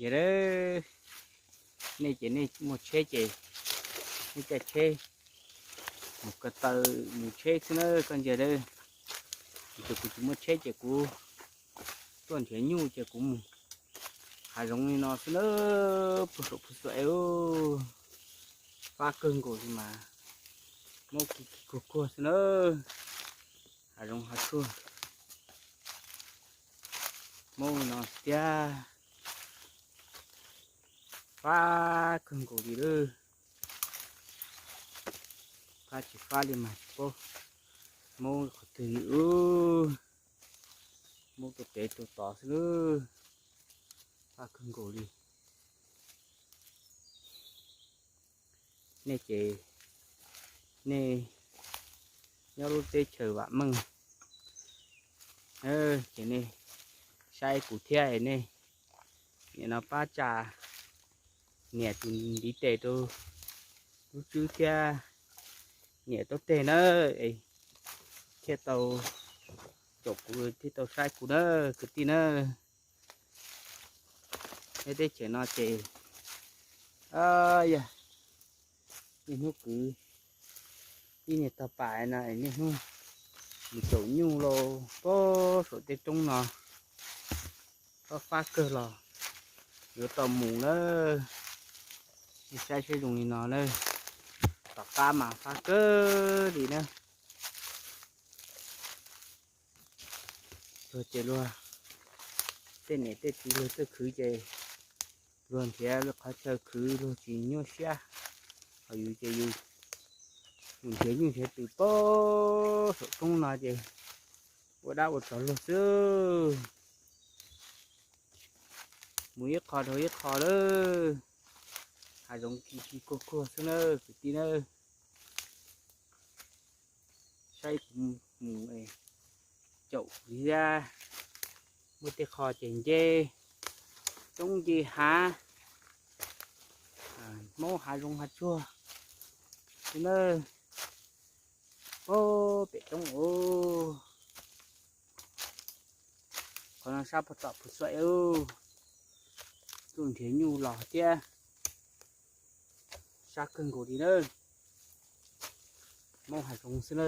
Ntsia, nej ces nej muaj tsheb ces nej caij tsheb mus ko taw mus tsheb xwb na koj ntsia. Kuv tus kuv tsis muaj tsheb ces kuv tuaj nrhiav nyuj ces kuv mus hav zoov li no xwb na, puag saum puag xuam es fab kawg nkaus li mas, maub kiv kiv kuag kuag xwb na, hav zoov hav tsuag, maub li no thiab, fab kawg nkaus li lawm. Fab tsis fab li mas tsis paub, maub qhov twg li lawm, maub rau pem rau tod xwb lawm, fab kawg nkaus li. Nej ces nej nyob lub teb chaws vam meej ces nej saib kuv thiab nej nim no pab tsa niam tus ntiv tes rau lub tswb thiab niam taub teg na, es thiaj tau caum kuv thiaj tau saib kuv na kwv tij na. Nyob teb chaws no ces yog niaj hnub kwv ib niag tog pas no niaj hnub mus caum nyuj lauj, pab saum tej roob no, pab fab kawg los yuav tau mus na. Nej saib saib zoo li no na, tom qab mas fab kawg li na. Luag ces luag tej niam tej txiv luag txawj khwv ces luag nrhiav qhov chaw khwv luag tsis nyuaj siab, ho yus ces yus mus nrhiav nyuj nrhiav twm pab saum roob no ces ua dab ua tsov luag xwb. Mus ib qho dhau ib qho lawm, hav zoov kiv kiv kuag kuag xwb na kwv tij na. Saib kuv mus caum kuv thiab, muaj tej qho ces nce roob nce hav, maub hav zoov hav tsuag xwb na. Pab pem roob ub, qhov no sab puag tom puag xuam ub, tuaj nrhiav nyuj los thiab, sab kawg nkaus li na, maub hav zoov xwb na.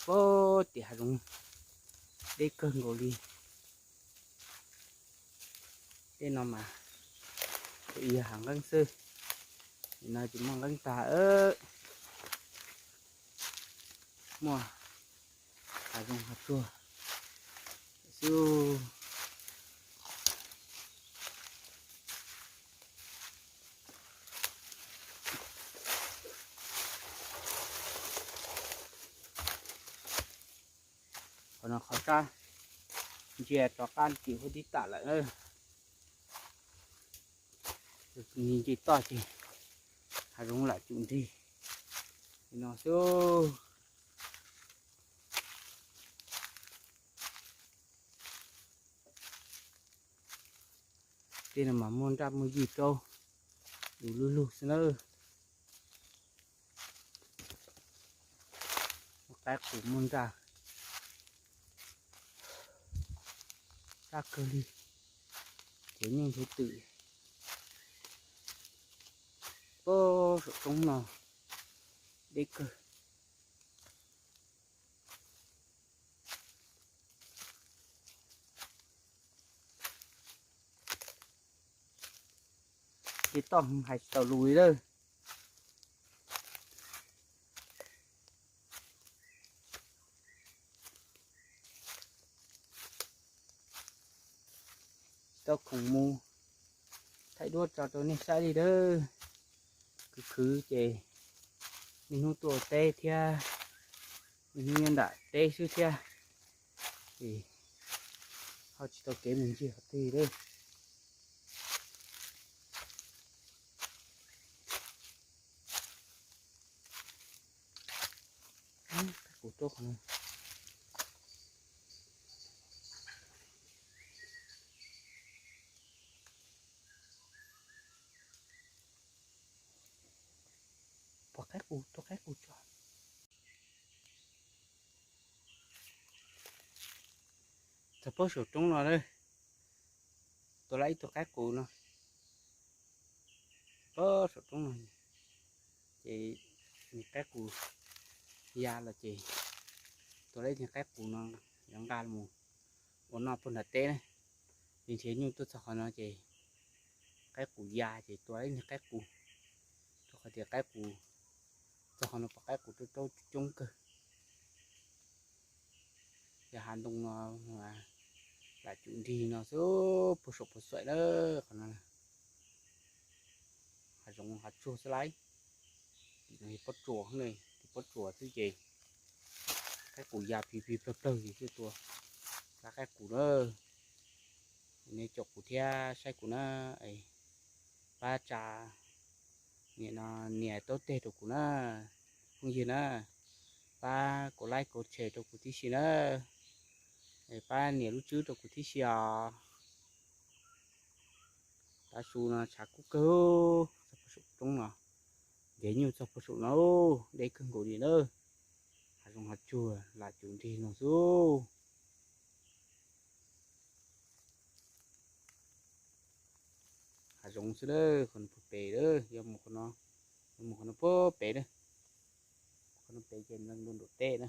Pab tim hav zoov deb kawg nkaus li. Tej no mas tsuas yog hav nqeeb xwb, nim no tsis muaj nqeeb tag, muaj hav zoov hav tsuag xwb. Qhov no qhov sab ntsia rov qab tim huab tib tam lawm na. Nce toj ces hav zoov lam tsum nrig li no xwb. Tej no mas muaj nraj muaj yij rau, du lug lug xwb nawb. Muaj qaib qus muaj nraj, sab kawg li. Ces nyuj nrhiav twm pab saum roob no deb kawg. Ces toj hais tsis tau lus li lawm. Tsis tau khoom mus thaij duab tso rau nej saib li lawm. Khwv khwv ces niaj hnub tuaj teb thiab, niaj hnub nyob nram teb xwb thiab, es ho tsis tau kev mus ncig qhov twg li. Qaib qus tuaj qhov no. Pom qaib qus, tuaj qaib qus tso. Txog pem saum roob no lawm, tua lawm ib tug qaib qus no. Pem saum roob no, ces niag qaib qus ya los ces tua lawm ib niag qaib qus no, yuav nqa mus ua noj puag nram teb na. Nws nrhiav nyuj tuaj txog qhov no ces qaib qus ya ces tua lawm ib niag qaib qus, rau qhov tias qaib qus txog qhov no pom qaib qus raub raub coob kawg. Yog hav ntoo no lam cum nrig no xwb, puag saum puag xuaim na, qhov no hav zoov hav tsuag xwb lauj. Tim no yog pob tsuas ne, tim pob tsuas xwb ces qaib qus ya pig pig plawg plawg ces thiaj tua lawm qaib qus na. Nej caum kuv thiab saib kuv na, pab tsa niam no nias taub teg rau kuv na, phooj ywg na, pab kuv like kuv share rau kuv tib si na, pab nias lub tswb rau kuv tib si os. Tav su no tshav kub kawg, txog puag saum roob no, nrhiav nyuj txog puag saum no, deb kawg nkaus li na. Hav zoov hav tsuag lam cum nrig no xwb. Hav zoov xwb na, qhov no puag pem, yuav mus qhov no, yuav mus qhov no puag pem na. Qhov no pem ces nrog nraum teb na.